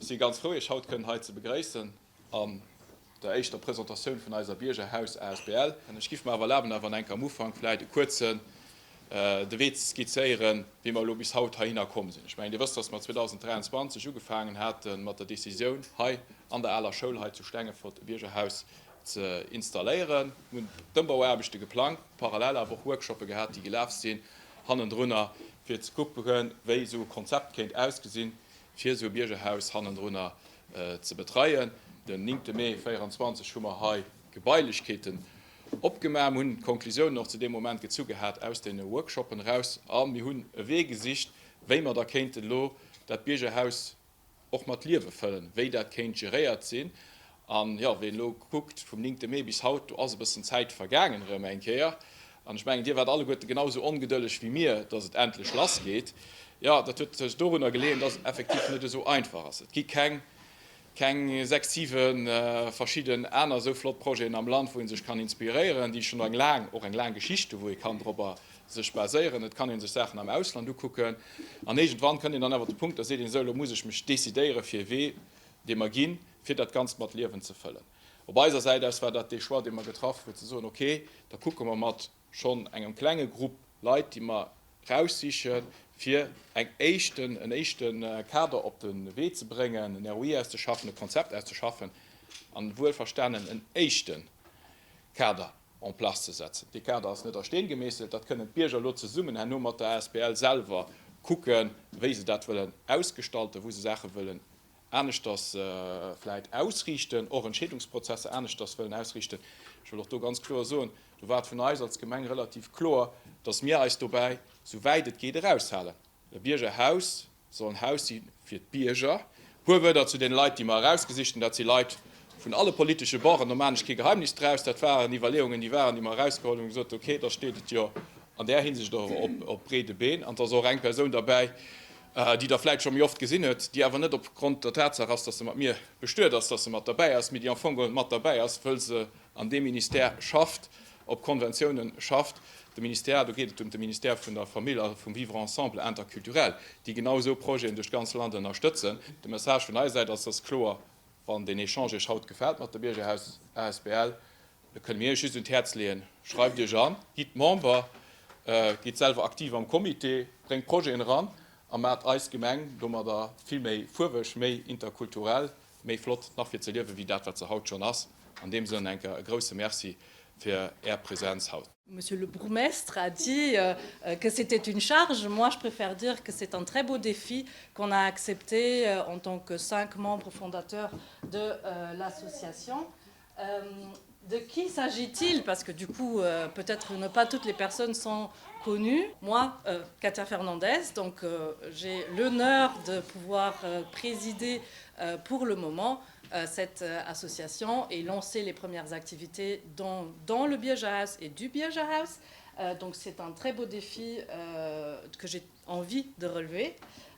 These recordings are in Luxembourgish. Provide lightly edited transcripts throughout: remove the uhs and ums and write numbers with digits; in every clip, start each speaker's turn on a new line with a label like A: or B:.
A: Si ganz frou Iech haut kënnen hei ze begréissen an der éischter Presentatioun vun eiser Biergerhaus asbl. Ech giff mer awer erlaben awer enk am Ufank vläit e kuerzen de Wee ze skizzéieren, wéi mer elo bis haut heihinner komm sinn. Ech mengen Dir wësst, dass mer 2023 ugefaangen hate mat der Decisioun hei an der aler Schoul hei zu Stengefort e Biergerhaus ze installéieren. Mir hunn d'Ëmbauaarbechte geplangt, parallel awer och Workshoppe gehat, déi gelaf sinn hannendrunner, fir ze kucken, wéi esou e Konzept kéint ausgesinn, fir esou e Biergerhaus hannendrunner ze betreien. Den 9 Mee 24 hu mer hei d'Gebailechkeeten opgemaach. Mir hunn d'Konklusiounen och zu deem Moment gezu gehat aus deene Workshoppen eraus a mir hunn e Wee gesicht, wéi mer da kéinten elo dat Biergerhaus och mat Liewe fëllen, wéi dat kéint geréiert sinn. An jo, ween elo kuckt, vum 9 Mee bis haut, do ass e bëssen Zäit vergaangen erëm eng Kéier. An ech mengen, Dir waart alleguerte genau esou ongedëlleg wéi mir, dass et endlech lassgeet. Jo, dat huet sech dorunner geleeën, dass et effektiv net esou einfach ass. Et gi keng, keng sechs, siwe verschidden aner esou flott Projeten am Land, wou ee sech kann inspiréieren, déi schonn eng laang, och eng laang Geschicht hu wou ee kann dorobber sech baséieren. Et kann ee sech Saachen am Ausland ukucken. An iergendwann kënnt een dann awer op de Punkt, da seet een esou, elo muss ech mech decidéiere fir e Wee, dee mer ginn, fir dat Ganzt mat Liewen ze fëllen. Op eiser Säit aus war dat dee Choix, dee mer getraff hu, ze soen, okay, da kucke mer mat schonn engem klenge Grupp Leit, déi mer raussichen, fir eng éischten, en éischte Kader op de Wee ze bréngen, en ROI auszeschaffen, e Konzept auszeschaffen an wuelverstanen en éischte Kader en place ze setzen. Dee Kader ass net a Steen gemeesselt, dat kënnen d'Bierger elo zesummen herno mat der asbl selwer kucken, wéi se dat wëllen ausgestalten, wou se Saache wëllen aneschters vläit ausriichten, och Entscheedungsprozesser aneschters wëllen ausriichten. Ech wëll och do ganz kloer soen, do war et vun eis als Gemeng relativ kloer, dass mir eis dobäi, sou wäit et geet, eraushalen. E Biergerhaus soll en Haus si fir d'Bierger. E puer Wierder zu deene Leit, déi mer erausgesicht hunn. Dat si Leit vun alle politesche Borden, do maachen ech kee Geheimnis draus. Dat waren Iwwerleeungen, déi waren, déi mer erausgeholl hunn, gesot, okay, da steet et jo an där Hinsicht och op breede Been. An et ass och eng Persoun derbäi, déi Der vläit scho méi oft gesinn huet, déi awer net opgrond der Tatsaach ass, dass se mat mir bestuet ass, dass se mat derbäi ass, mee déi am Fong geholl mat derbäi ass, wëll se an deem Ministère schafft, op Konventiounen schafft. De Ministère, do geet et ëm de Ministère vun der Famill a vum Vivre ensemble interculturel, déi genau esou Projeten duerch d'ganz Land ënnerstëtzen. De Message vun eiser Säit ass, ass kloer, Wann deen Echange Iech haut gefält mat der Biergerhaus asbl, da kënne mir Iech just un d'Häerz leeën, Schreift Iech an, gitt Member, gitt selwer aktiv am Comité, bréngt Projeten eran a maacht eis Gemeng domadder vill méi fuerweg, méi interkulturell, méi flott nach fir ze liewen, wéi dat wat se haut schonn ass. An deem Sënn enker e grousse Merci fir Är Präsenz haut.
B: Monsieur le bourgmestre a dit euh, que c'était une charge. Moi, je préfère dire que c'est un très beau défi qu'on a accepté euh, en tant que cinq membres fondateurs de euh, l'association. Euh, de qui s'agit-il Parce que du coup, euh, peut-être ne pas toutes les personnes sont connues. Moi, euh, Katia Fernandez, donc euh, j'ai l'honneur de pouvoir euh, présider euh, pour le moment euh, cette euh, association et lancer les premières activités dans, dans le Biergehaus et du Biergehaus. Euh, donc c'est un très beau défi euh, que j'ai envie de relever.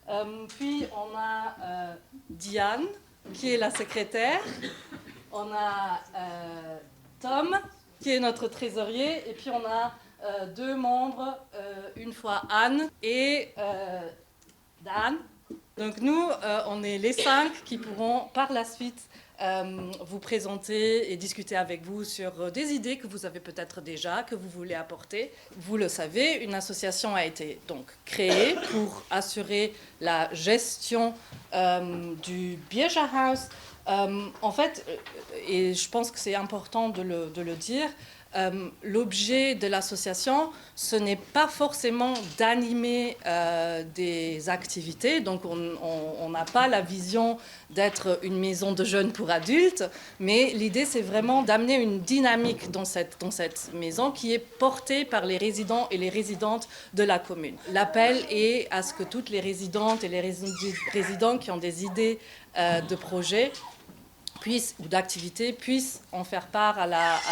B: Euh, puis on a euh, Diane qui est la secrétaire. On a euh, Tom qui est notre trésorier et puis on a euh, deux membres, euh, une fois Anne et euh, Dan. Donc nous, euh, on est les cinq qui pourront par la suite euh, vous présenter et discuter avec vous sur euh, des idées que vous avez peut-être déjà, que vous voulez apporter. Vous le savez, une association a été donc créée pour assurer la gestion euh, du Bierger House. Euh, en fait, euh, et je pense que c'est important de le, de le dire, euh, l'objet de l'association, ce n'est pas forcément d'animer euh, des activités. Donc on n'a pas la vision d'être une maison de jeunes pour adultes, mais l'idée c'est vraiment d'amener une dynamique dans cette, dans cette maison qui est portée par les résidents et les résidentes de la commune. L'appel est à ce que toutes les résidentes et les résidents qui ont des idées euh, de projets puissent, ou d'activités puissent en faire part à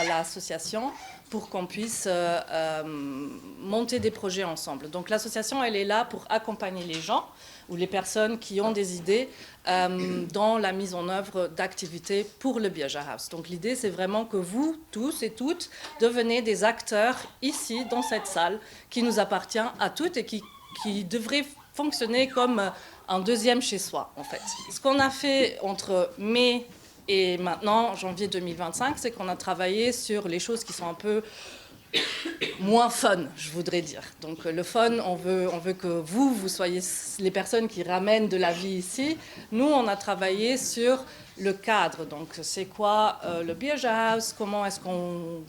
B: l'association la, pour qu'on puisse euh, euh, monter des projets ensemble. Donc l'association, elle est là pour accompagner les gens ou les personnes qui ont des idées euh, dans la mise en œuvre d'activités pour le Bierger House. Donc l'idée, c'est vraiment que vous, tous et toutes, devenez des acteurs ici, dans cette salle, qui nous appartient à toutes et qui, qui devrait fonctionner comme... un deuxième chez soi en fait. Ce qu'on a fait entre mai et maintenant janvier 2025, c'est qu'on a travaillé sur les choses qui sont un peu moins fun, je voudrais dire. Donc le fun, on veut, on veut que vous, vous soyez les personnes qui ramènent de la vie ici. Nous, on a travaillé sur le cadre. Donc c'est quoi euh, le Bierge House Comment est-ce qu'on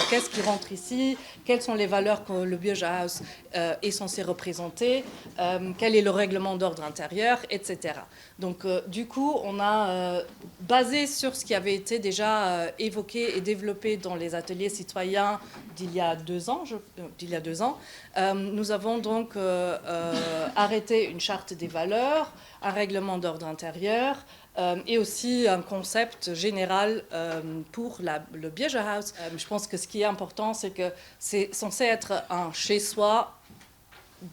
B: qu'est-ce qui rentre ici, quelles sont les valeurs que le Biojahaus euh, est censé représenter, euh, quel est le règlement d'ordre intérieur, etc. Donc euh, du coup, on a euh, basé sur ce qui avait été déjà euh, évoqué et développé dans les ateliers citoyens d'il y a deux ans, euh, d'il y a deux ans euh, nous avons donc euh, euh, arrêté une charte des valeurs, un règlement d'ordre intérieur, euh, et aussi un concept général euh, pour la, le Biergerhaus. Euh, je pense que ce qui est important, c'est que c'est censé être un chez-soi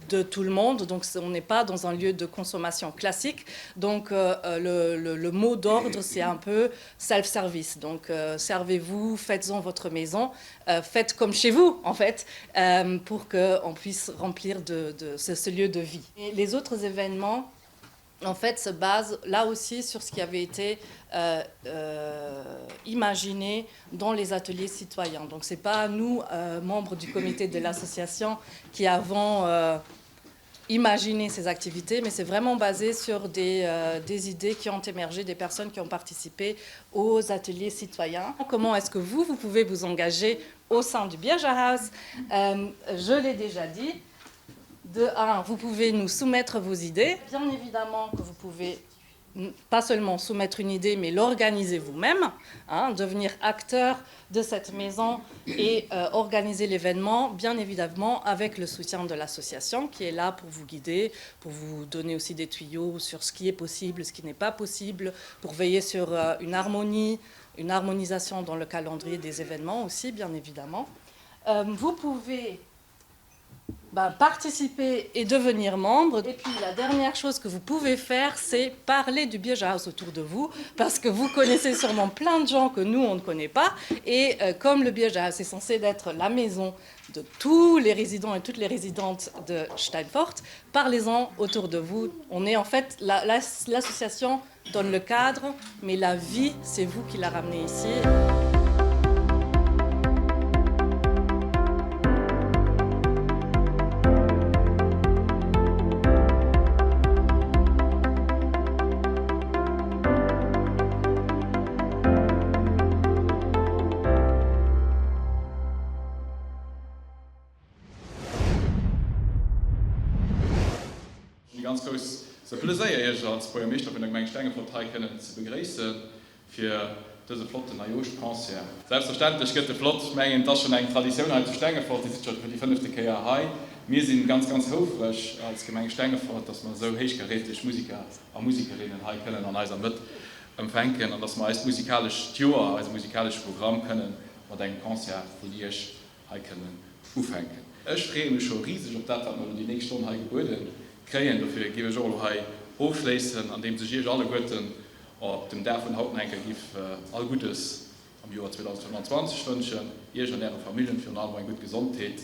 B: de tout le monde, donc on n'est pas dans un lieu de consommation classique. Donc euh, euh, le, le, le mot d'ordre, c'est un peu self-service. Donc euh, servez-vous, faites-en votre maison, euh, faites comme chez vous en fait, euh, pour qu'on puisse remplir de, de ce, ce lieu de vie. Et les autres événements, en fait, se base là aussi sur ce qui avait été euh, euh, imaginé dans les ateliers citoyens. Donc ce n'est pas nous, euh, membres du comité de l'association, qui avons euh, imaginé ces activités, mais c'est vraiment basé sur des, euh, des idées qui ont émergé des personnes qui ont participé aux ateliers citoyens. Comment est-ce que vous, vous pouvez vous engager au sein du Bierger House euh, Je l'ai déjà dit. De un, vous pouvez nous soumettre vos idées. Bien évidemment que vous pouvez pas seulement soumettre une idée, mais l'organiser vous-même, hein, devenir acteur de cette maison et euh, organiser l'événement, bien évidemment avec le soutien de l'association qui est là pour vous guider, pour vous donner aussi des tuyaux sur ce qui est possible, ce qui n'est pas possible, pour veiller sur euh, une harmonie, une harmonisation dans le calendrier des événements aussi, bien évidemment. Euh, vous pouvez ben, participer et devenir membre. Et puis la dernière chose que vous pouvez faire, c'est parler du Bierge House autour de vous, parce que vous connaissez sûrement plein de gens que nous, on ne connaît pas. Et euh, comme le Bierge House est censé être la maison de tous les résidents et toutes les résidentes de Steinfort, parlez-en autour de vous. On est en fait, l'association la, la, donne le cadre, mais la vie, c'est vous qui la ramenez ici.
A: E ganz grousse Pleséier, Iech als Buergermeeschter vun der Gemeng Stengefort hei kënnen ze begréissen fir dëse flotten Neijoerschconcert. Selbstverständlech gëtt e flott. Ech mengen, et ass schonn eng Traditioun hei zu Stengefort. Dir sidd scho fir déi fënnefte Kéier hei. Mir si ganz, ganz houfreg als Gemeng Stengefort, dass mer esou héichkaräteg Musiker a Musikerinnen hei kënnen an eiser Mëtt empfänken an dass mer eist musikalescht Joer, eise musikalesche Programm kënnen mat engem Concert vun Iech hei kënnen ufänken. Ech freeë mech scho riseg op dat, wat mer elo déi nächst Stonn hei gebuede kréien. Dofir géif ech och elo hei ofschléissen, andeems ech Iech alleguerten op dem Dag vun haut nach eng Kéier giff all Guddes am Joer 2025 wënschen, Iech an Äre Familljen virun allem och eng gutt Gesondheet.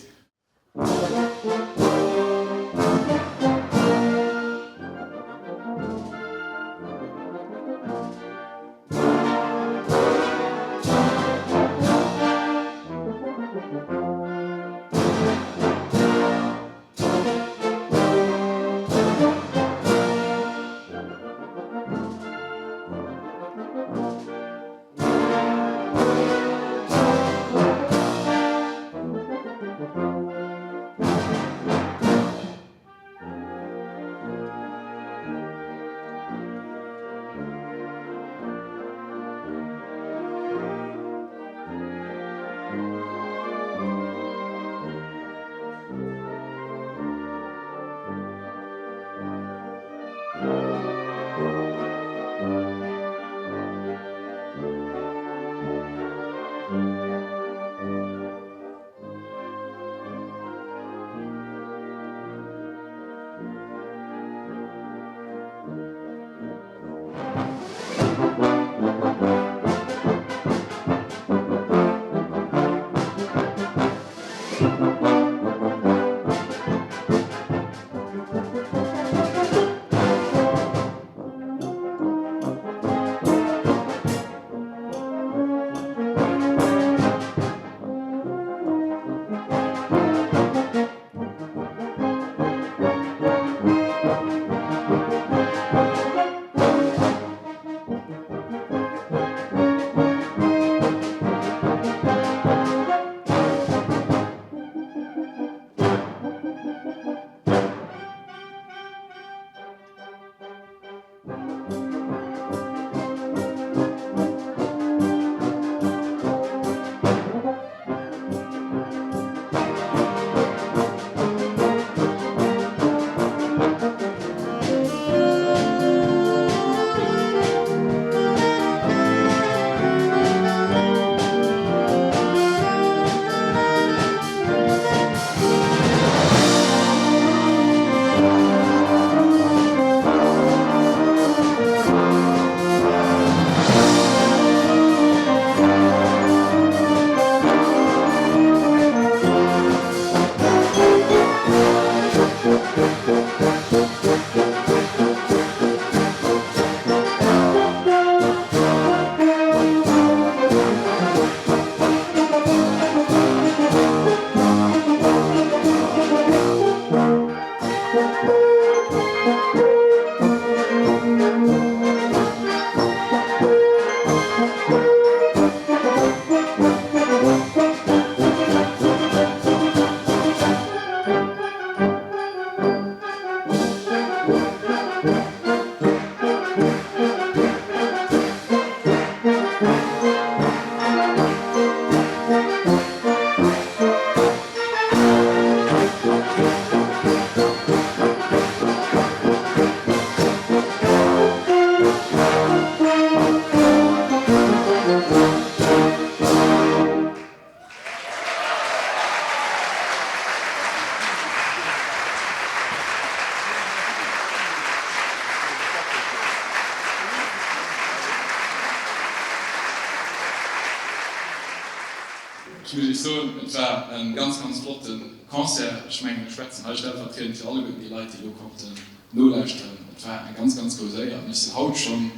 A: Ech muss Iech soen, et war e ganz, ganz flotte Concert. Ech mengen, ech schwätzen hei stellvertriedend fir alleguerten déi Leit, déi elo konnten nolauschteren. Et war eng ganz, ganz grouss Éier an ech sinn haut schonn,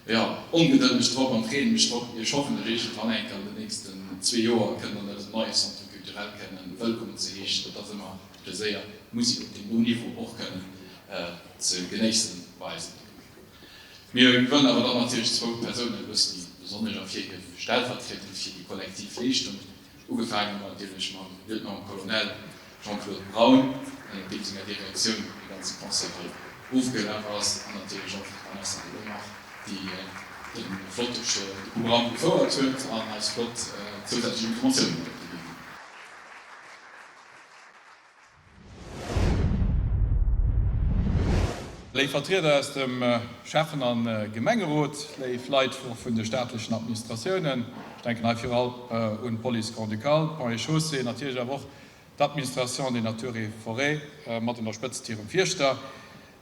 A: jo, ongedëlleg drop an freeën mech drop, Iech hoffentlech iergendwann eng Kéier an den nächsten zwee Joer kënnen an eisem neie Centre culturel kënnen wëllkommen ze heeschen. Et ass ëmmer e Pleséier, Musek op deem Niveau och kënnen ze genéissen bei eis an der Gemeng. Mir wëllen awer dann natierlech zwou Persounen e bëssen besonnesch ervirhiewen, stellvertriedend fir déi kollektiv Leeschtung, ugefaangen natierlech mam Lieutenant-Colonel Jean-Claude Braun, ënnert deem senger Direktioun dee ganze Concert hei ofgelaf ass, an natierlech och d'Vanessa Delomar, déi de flott duerch de Programm gefouert huet an eis flott zousätzlech Informatiounen mat op de Wee ginn huet. Léif Vertrieder aus dem Schäffen a Gemengerot, léif Leit vun de staatlechen Administratiounen, ech denken hei virall un d'Police grand-ducale, d'Ponts et Chaussées, natierlech awer och d'Administration des natures et forêts mat un der Spëtzt hirem Fierschter,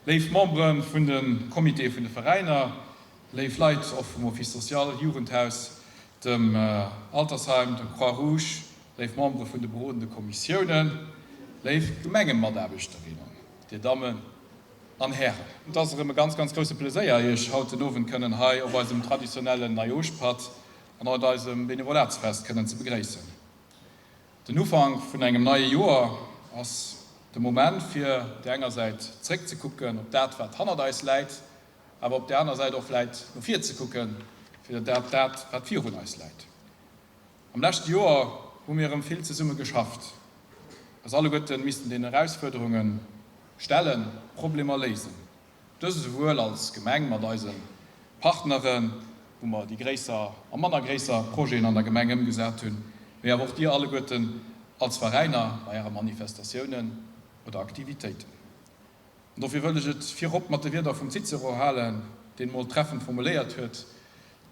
A: léif Membere vun de Comitéë vun de Veräiner, léif Leit och vum Office social, Jugendhaus, dem Altersheim, der Croix-Rouge, Léif Membere vun de berodende Kommissiounen, léif Gemengemataarbechterinnen, Dir Dammen an Hären. Et ass erëm e ganz, ganz grousse Pleséier, Iech haut den Owend kënnen hei op eisem traditionellen Neijooschpatt an op eisem Benevolatsfest kënnen ze begréissen. Den Ufank vun engem neie Joer ass de Moment, fir op där enger Säit zréckzekucken op dat, wat hannert eis läit, awer op där aner Säit och vläit no vir ze kucken, fir dat, wat virun eis läit. Am leschte Joer hu mir erëm vill zesumme geschafft. Eis alleguerten missten den Erausfuerderunge stellen, Problemer léisen. Dëst esouwuel als Gemeng mat eise Partneren, wou mer déi gréisser a manner gréisser Projeten an der Gemeng ëmgesat hunn, mee awer och dir alleguerten als Veräiner bei äre Manifestatiounen oder Aktivitéiten. An dofir wëll ech et virop mat de Wierder vum Cicero halen, deen mol treffend formuléiert huet,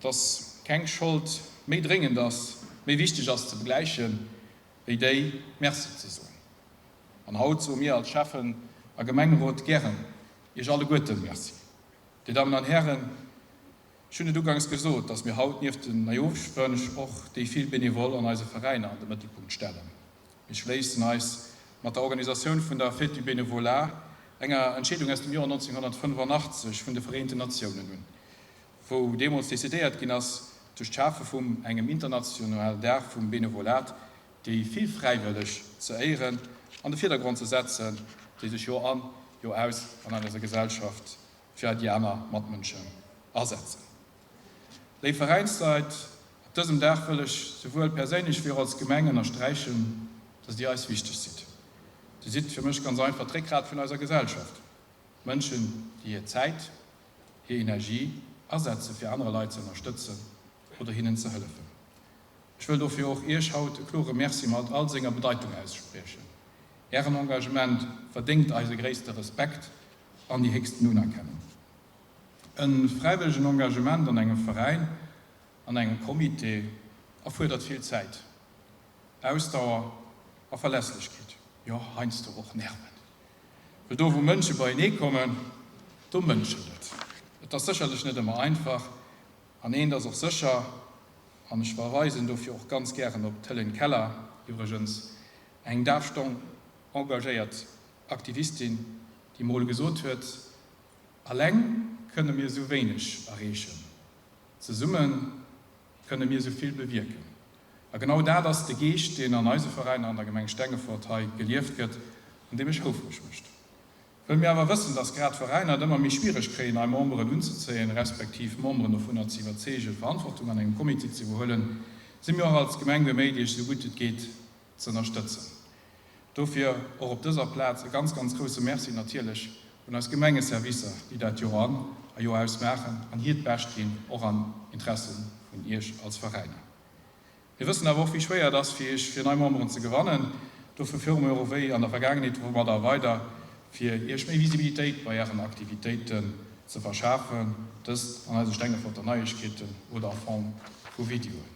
A: dass keng Schold méi dréngend ass, méi wichteg ass ze begläichen, wéi déi, Merci ze soen. An haut soe mir als Schäffen a Gemengerot gären Iech alleguerten Merci. Dir Dammen an Hären, ech hunn et ugangs gesot, dass mir haut nieft den Neijooschwënsch och déi vill Benevole an eise Veräiner an de Mëttelpunkt stellen. Mir schléissen eis mat der Organisatioun vun der Fête du Bénévolat, enger Entscheedung aus dem Joer 1985 vun de Vereenten Natiounen un, wou deemools decidéiert ginn ass, duerch d'Schafe vum engem internationalen Dag vum Benevolat déi vill Fräiwëlleg ze éieren an de Virdergrond ze setzen, déi sech Joer an, Joer aus an eiser Gesellschaft fir déi aner Matmënschen asetzen. Léif Veräinsleit, op dësem Dag wëll ech souwuel perséinlech wéi och als Gemeng ënnersträichen, dass Dir eis wichteg sidd. Dir sidd fir mech ganz einfach d'Réckgrat vun eiser Gesellschaft. Mënschen, déi hir Zäit, hir Energie asetze fir anere Leit ze ënnerstëtzen oder hinnen ze hëllefen. Ech wëll dofir och Iech haut e klore Merci mat all senger Bedeitung ausspriechen. Ären Engagement verdéngt eise gréisste Respekt an déi héchsten Unerkennung. E fräiwëllegen Engagement an engem Veräin, an engem Comité erfuerdert vill Zäit, Ausdauer a Verlässlechkeet, jo heiansdo och Nerven. Well do wou Mënsche beienee kommen, do mënschelt et. Et ass sécherlech net ëmmer einfach an eent ass och sécher, an ech verweisen dofir och ganz gären op d'Hélène Keller, iwwregens eng dafstong engagéiert Aktivistin, déi mol gesot huet, Alleng kënne mir esou wéineg erreechen, zesumme kënne mir esou vill bewierken. A genau dat ass de Geescht, deen an eise Veräiner an der Gemeng Stengefort hei gelieft gëtt an dee mech houfreg mécht. Wëll mir awer wëssen, dass grad d'Veräiner et ëmmer méi schwiereg kréien, nei Memberen unzezéien, respektiv Memberen dovunner ze iwwerzeegen, Verantwortung an engem Comité ze iwwerhuelen, si mir och als Gemeng beméit, Iech esou gutt et geet ze ënnerstëtzen. Dofir och op dëser Plaz e ganz, ganz grousse Merci natierlech un eis Gemengeservicer, déi dat Joer an a Joer aus maachen an hiert Bescht ginn, och am Interesse vun Iech als Veräiner. Mir wëssen awer och, wéi schwéier et ass fir Iech, fir nei Memberen ze gewannen. Dofir fuere mir och wéi an der Vergaangenheet domadder weider, fir Iech méi Visibilitéit bei Ären Aktivitéiten ze verschafen, dëst an eise Stengeforter Neiegkeeten oder a Form vu Videoen.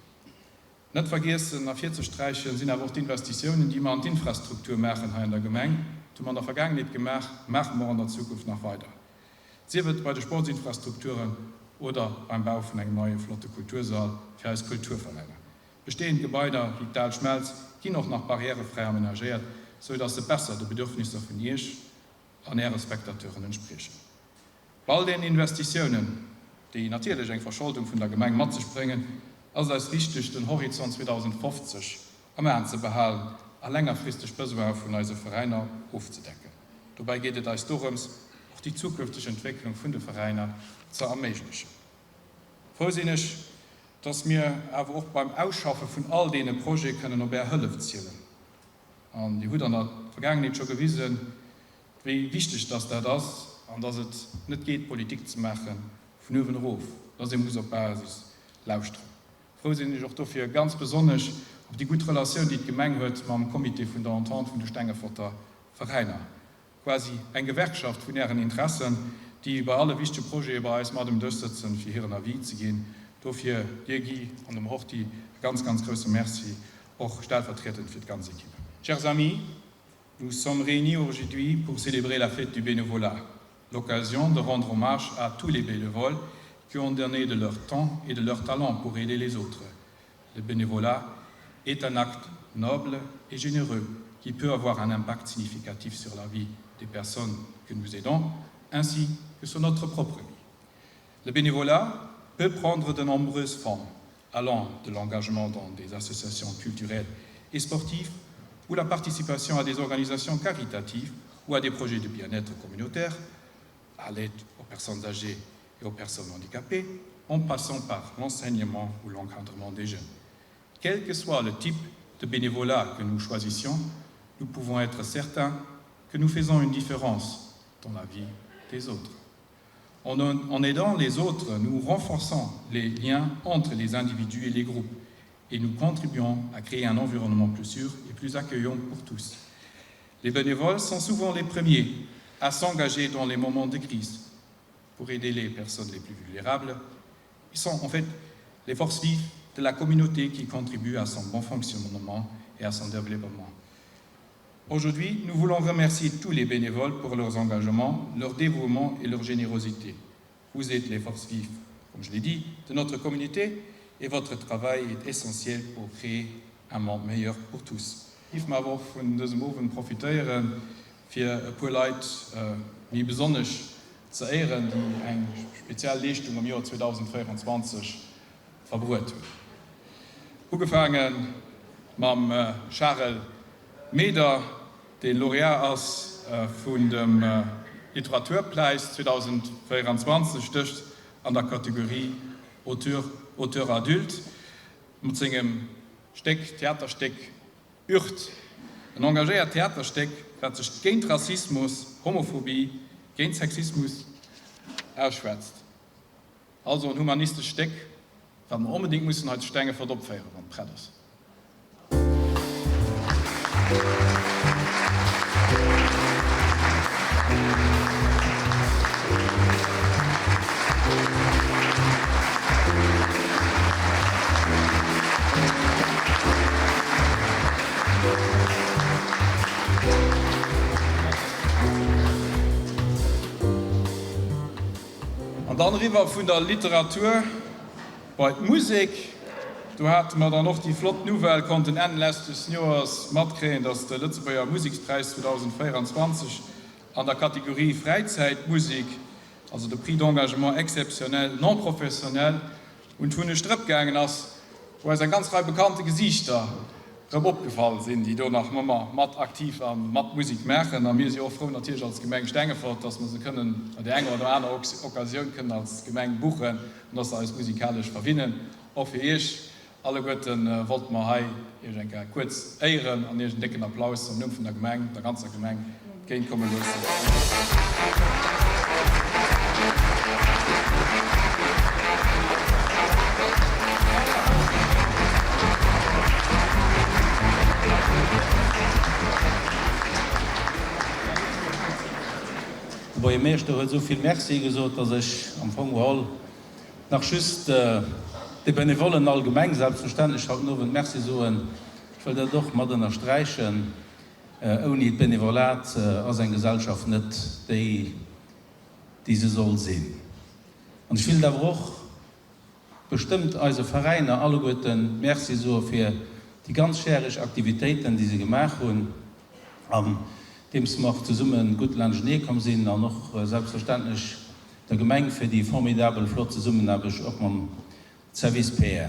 A: Net vergiessen ervirzesträichen sinn awer och d'Investitiounen, déi mer an d'Infrastruktur maachen hei an der Gemeng. Dat hu mer an der Vergaangenheet gemaach, maache mer och an der Zukunft nach weider, sief et bei de Sportsinfrastrukturen oder beim Bau vun engem neie flotte Kultursall fir eis Kulturveräiner.
C: Bestehend Gebaider wéi d'Al Schmelz ginn och nach barrièrefräi amenagéiert, sou dass se besser de Bedürfnisser vun Iech an Äre Spectateuren entspriechen. Bei all deenen Investitiounen, déi natierlech eng Verscholdung vun der Gemeng mat sech bréngen, ass et eis wichteg, den Horizont 2050 am Aen ze behalen a längerfristeg Besoine vun eise Veräiner ofzedecken. Dobäi geet et eis dorëms, och déi zukünfteg Entwécklung vun de Veräiner ze erméiglechen. Frou sinn ech, dass mir awer och beim Ausschaffe vun all deene Projete kënnen op Är Hëllef zielen. An Dir hutt an der Vergaangenheet scho gewisen, wéi wichteg dass dat ass an dass et net geet, Politik ze maache vun uewen erof, dass ee muss op d'Basis lauschteren. Frou sinn ech och dofir ganz besonnesch op déi gutt Relatioun, déi d'Gemeng huet mam Comité vun der Entente vun de Stengeforter Veräiner, quasi eng Gewerkschaft vun Ären Interessen, déi bei alle wichtege Projete bei eis mat um Dësch sëtzen, fir hiren Avis ze ginn. Dofir dir Guy an dem Horty e ganz, ganz grousse Merci, och stellvertriedend fir d'ganz Equipe. Chers amis, nous sommes réunis aujourd'hui pour célébrer la fête du bénévolat, l'occasion de rendre hommage à tous les bénévoles qui ont donné de leur temps et de leur talent pour aider les autres. Le bénévolat est un acte noble et généreux qui peut avoir un impact significatif sur la vie des personnes que nous aidons, ainsi que sur notre propre vie. Le bénévolat peut prendre de nombreuses formes, allant de l'engagement dans des associations culturelles et sportives ou la participation à des organisations caritatives ou à des projets de bien-être communautaire, à l'aide aux personnes âgées et aux personnes handicapées, en passant par l'enseignement ou l'encadrement des jeunes. Quel que soit le type de bénévolat que nous choisissions, nous pouvons être certains que nous faisons une différence dans la vie des autres. En, en aidant les autres, nous renforçons les liens entre les individus et les groupes et nous contribuons à créer un environnement plus sûr et plus accueillant pour tous. Les bénévoles sont souvent les premiers à s'engager dans les moments de crise pour aider les personnes les plus vulnérables. Ils sont en fait les forces vives de la communauté qui contribuent à son bon fonctionnement et à son développement. Aujourd'hui, nous voulons remercier tous les bénévoles pour leur engagement, leur dévouement et leur générosité. Vous êtes les forces vives, comme je l'ai dit, de notre communauté et votre travail est essentiel pour créer un monde meilleur pour tous. Giff mer awer och vun dësem Owend profitéieren, fir e puer Leit méi besonnesch ze éieren, déi eng speziell Leeschtung am Joer 2024 verbruet hunn. Ugefaange mam Charel Meder, dee Lauréat ass vun dem Literaturpräis 2024, stécht an der Kategorie Auteur, Auteur adulte, mat sengem Stéck, Theaterstéck Urt, en engagéiert Theaterstéck, wat sech géint Rassismus, Homophobie, géint Sexismus ausschwätzt. Also en humanistescht Stéck, wat mer onbedéngt mussen hei zu Stengefort opféieren, wann et prett ass. An dann eriwwer vun der Literatur bei d'Musek. Do hate mer dann och déi flott Nouvelle konnten Enn lestes Joers matkréien, dass de Lëtzebuerger Musekspräis 2024 an der Kategorie Fräizäitmusek, also de Prix d'engagement exceptionnel non professionnel, un d'Wunneg Drëpp gaangen ass, wou eis eng ganz Rei bekannte Gesiichter rëm opgefall sinn, déi do nach ëmmer mat aktiv a mat Musek maachen. A mir si och frou natierlech als Gemeng Stengefort, dass mer se kënnen bei där enger oder aner Occasioun kënnen als Gemeng buchen an dass se eis musikalesch verwinnen. Och fir Iech alleguerte wollte mer hei Iech eng Kéier kuerz éieren an Iech en décken Applaus am Numm vun der Gemeng, der ganzer Gemeng, entgéint komme loossen.
D: De Buergermeeschter huet esou vill Merci gesot, dass ech am Fong geholl nach just de Benevollen allgemeng selbstverständlech haut den Owend Merci soen. Ech wëll dat och mat ënnersträichen. Ouni d'Benevolat ass eng Gesellschaft net déi, déi se soll sinn. An ech wéilt awer och. bestëmmt eise Veräiner alleguerten Merci soe fir déi ganzjäreg Aktivitéiten, déi se gemaach hunn, an deems mer och zesumme gutt laanschtenee komm sinn, an och selbstverständlech der Gemeng fir déi formidabel flott Zesummenaarbecht och mam Service PR.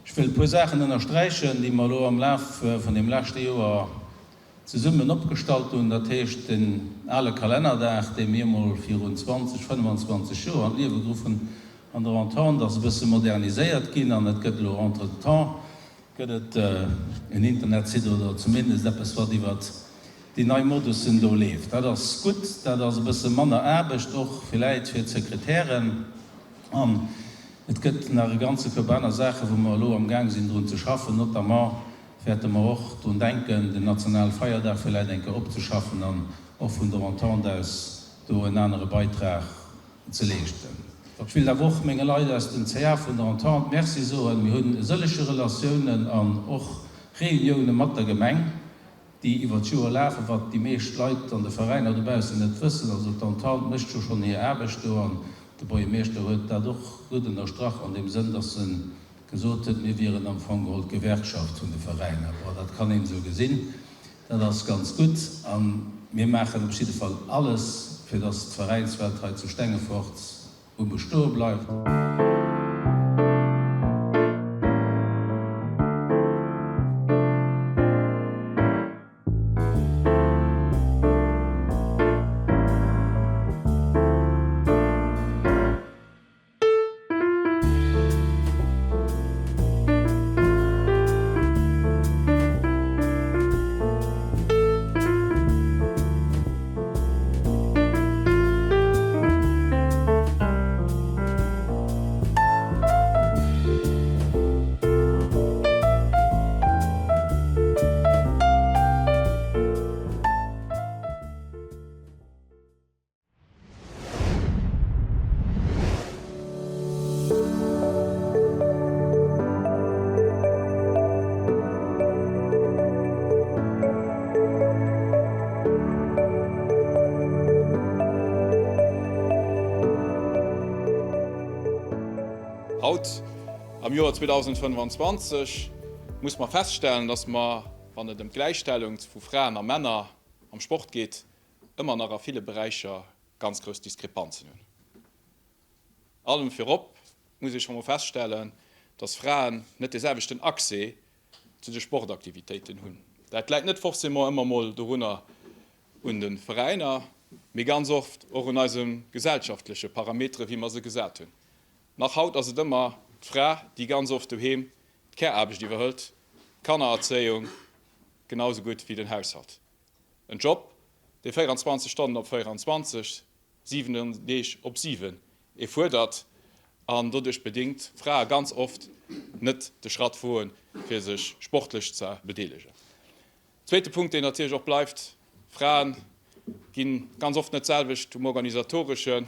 D: Ech wëll e puer Saachen ënnersträichen, déi mer elo am Laf vun deem leschte Joer zesummen opgestallt hunn, dat heescht den ale Kalennerdag, dee mir emol virun 20, 25 Joer an d'Liewe geruff hunn an der Entente, ass e bësse moderniséiert ginn an et gëtt elo entretemps gëtt et en Internetsite oder zumindest eppes, wat iwwert déi nei Modussen do leeft. Dat ass gutt, dat ass e bësse manner Aarbecht och villäit fir d'Sekretären an et gëtt nach e ganze Koup aner Saachen, wou mer elo amgaang sinn drun ze schaffen, notamment wäerte mer och drun denken, den nationale Feierdag villäit eng Kéier opzeschaffen an och vun der Entente aus do en anere Beitrag ze leeschten. Ech wéilt awer och menge Leit aus dem CA vun der Entente Merci soen. Mir hunn e sëllege Relatiounen an och Reunioune mat der Gemeng, déi iwwer d'Joer lafen, wat déi meescht Leit an de Veräiner dobaussen net wëssen. Also d'Entente mécht jo schonn hir Aarbecht do an de Buergermeeschter huet dat och gutt ënnerstrach an deem Sënn, dass en gesot huet, mir wieren am Fong geholl d'Gewerkschaft vun de Veräiner. Bon, dat kann een esou gesinn, dat ass ganz gutt. A mir maachen op jidde Fall alles, fir dass d'Veräinswelt hei zu Stengefort um Bestoe bleift.
A: Haut, am Joer 2025, muss mer feststellen, dass mer, wann et ëm d'Gläichstellung vu Fraen a Männer am Sport geet, ëmmer nach a ville Beräicher ganz grouss Diskrepanzen hunn. Allem virop muss ee scho mol feststellen, dass Fraen net dee selwechten Accès zu de Sportaktivitéiten hunn. Dat läit net forcément ëmmer mol dorunner un de Veräiner, mee ganz oft och un eise gesellschaftleche Parametere wéi mer se gesat hunn. Nach haut ass et ëmmer d'Fra, déi ganz oft doheem d'Care-Aarbecht iwwerhëlt, d'Kannererzéiung genau esou gutt wéi den Haushalt. En Job, dee 24 Stonnen op 24, 7 Deeg op 7 ee fuerdert an doduerch bedingt Frae ganz oft net de Schratt woen, fir sech sportlech ze bedeelegen. Zweete Punkt, deen natierlech och bleift, Frae gi ganz oft net d'selwecht um organisatoreschen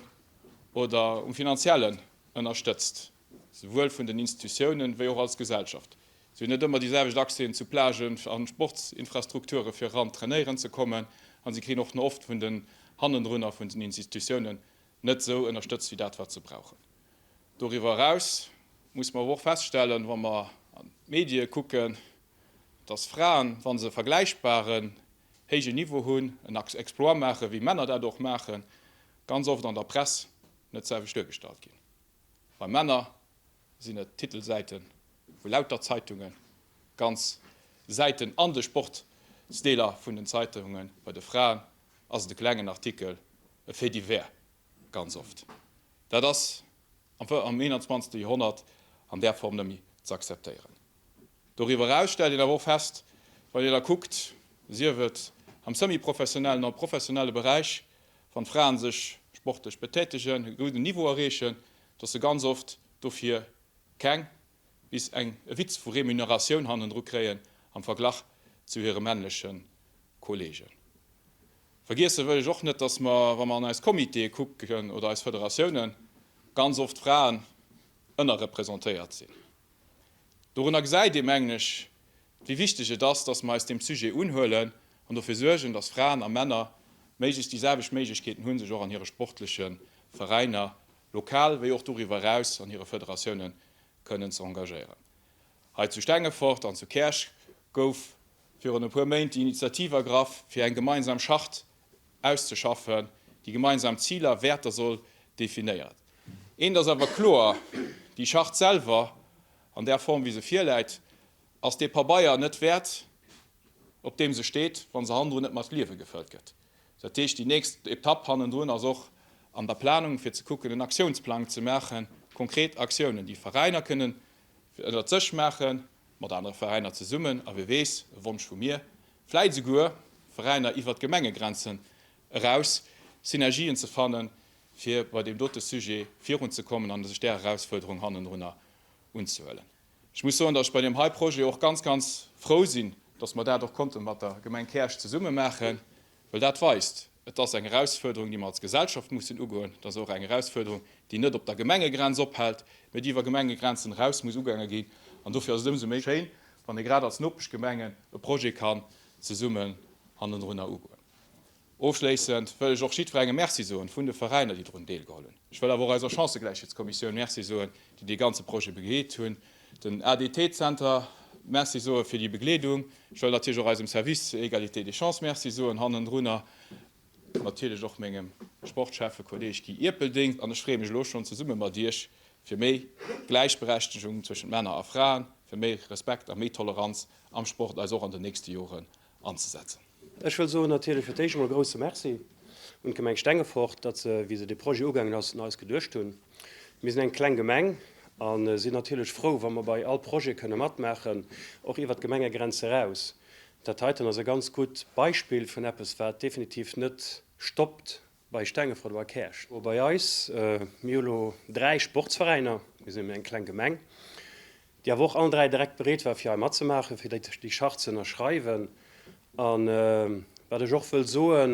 A: oder um finanziellen ënnerstëtzt, souwuel vun den Institutiounen wéi och als Gesellschaft. Si hunn net ëmmer déi selwecht Accèsen zu Plagen a Sportsinfrastrukture fir eran trainéieren ze kommen a si kréien och oft vun den hannendrunner vun den Institutiounen net esou ënnerstëtzt wéi dat wat se brauchen. Doriwwer eraus muss mer awer och feststellen, wa mer an d'Medie kucken, dass Fraen, wa se e vergläichbaren héijen Niveau hunn, en Exploit maachen, wéi Männer dat och maachen, ganz oft an der Press net d'selwecht duergestallt ginn. Bei Männer sinn et Titelsäite vu lauter Zeitungen, ganz Säiten an de Sportsdeeler vun den Zeitungen. Bei de Fraen ass et e klengen Artikel, e Fait divers ganz oft. Dat ass am 21. Joerhonnert an där Form net méi ze akzeptéieren. Doriwwer eraus stellt een awer och fest, wann een da kuckt, sief et am semi-professionellen oder professionelle Beräich, wann d'Fraen sech sportlech betätegen, e gudden Niveau erreechen, dass se ganz oft dofir keng bis eng e Witz vu Remuneratioun hannendru kréien am Verglach zu hire männleche Kollegen. Vergiesse wëll ech och net, dass mer, wa mer an eis Comitéë kucken oder eis Federatiounen, ganz oft Fraen ënnerrepresentéiert sinn. Dorunner gesäit ee, mengen ech, wéi wichteg et ass, dass mer eis deem Sujet unhuelen an dofir suergen, dass Fraen a Männer méiglechst déi selwecht Méiglechkeeten hunn, sech och an hire sportleche Veräiner. lokal wéi och doriwwer eraus an hire Federatiounen kënnen ze engagéieren. Hei zu Stengefort an zu Käerch gouf virun e puer Méint déi Initiativ ergraff, fir eng gemeinsam Charte auszeschaffen, déi gemeinsam Ziler, Wäerter soll definéieren. Eent ass awer kloer, Déi Charte selwer, an där Form wéi se virläit, ass dee Pabeier net wäert, op deem se steet, wa se hannendrun net mat Liewe gefëllt gëtt. Dat heescht, déi nächst Etapp hannendrun ass och an der Planung, fir ze kucken, en Aktiounsplang ze maachen, konkret Aktiounen, déi Veräiner kënnen ënnert sech maachen, mat anere Veräiner zesummen, a wie weess, e Wonsch vu mir, vläit esouguer Veräiner iwwert d'Gemengegrenzen eraus, Synergien ze fannen, fir bei deem dote Sujet virunzekommen an sech där Erausfuerderung hannendrunner unzehuelen. Ech muss soen, datt ech bei deem hei Projet och ganz, ganz frou sinn, datt mer dat och konnte mat der Gemeng Käerch zesumme maachen, well dat weist, et ass eng Erausfuerderung, déi mer als Gesellschaft mussen ugoen. Et ass och eng Erausfuerderung, déi net op der Gemengegrenz ophält, mä déi iwwer Gemengegrenzen eraus muss ugaange ginn. An dofir ass et ëmsou méi schéin, wann ee grad als Nopeschgemengen e Projet kann zesummen hannendrunner ugoen. Ofschléissend wëll ech och jiddwerengem Merci soen vun de Veräiner, déi drun deelgeholl hunn. Ech wëll awer och eiser Chancëgläichheetskommissioun Merci soen, déi dee ganze Projet begleet hunn, den ADT-Zenter Merci soe fir déi Begleedung. Ech wëll natierlech och eisem Service Égalité des chances Merci soen hannendrunner, natierlech och mengem Sportschäffekolleeg Guy Ierpelding. An ech freeë mech elo schonn, zesumme mat Iech fir méi Gläichberechtegung zwëschent Männer a Fraen, fir méi Respekt a méi Toleranz am Sport eis och an den nächste Joren anzesetzen.
E: Ech wëll soen natierlech fir d'éischt emol e grouse Merci un d'Gemeng Stengefort, datt se, wéi se dee Projet ugaangen ass, un eis geduecht hunn. Mir sinn eng kleng Gemeng a sinn natierlech frou, wa mer bei all Projet kënne matmaachen, och iwwert d'Gemengegrenze eraus. Dat heiten ass e ganz gutt Beispill vun eppes, wat definitiv net stoppt bei Stengefort oder bei Käerch. Bei eis, mir hu lo 3 Sportsveräiner, mir sinn eng kleng Gemeng, déi awer och allen 3 direkt bereet war fir hei matzemaachen, fir déi Charte ze ënnerschreiwen. A wat ech och wëll soen,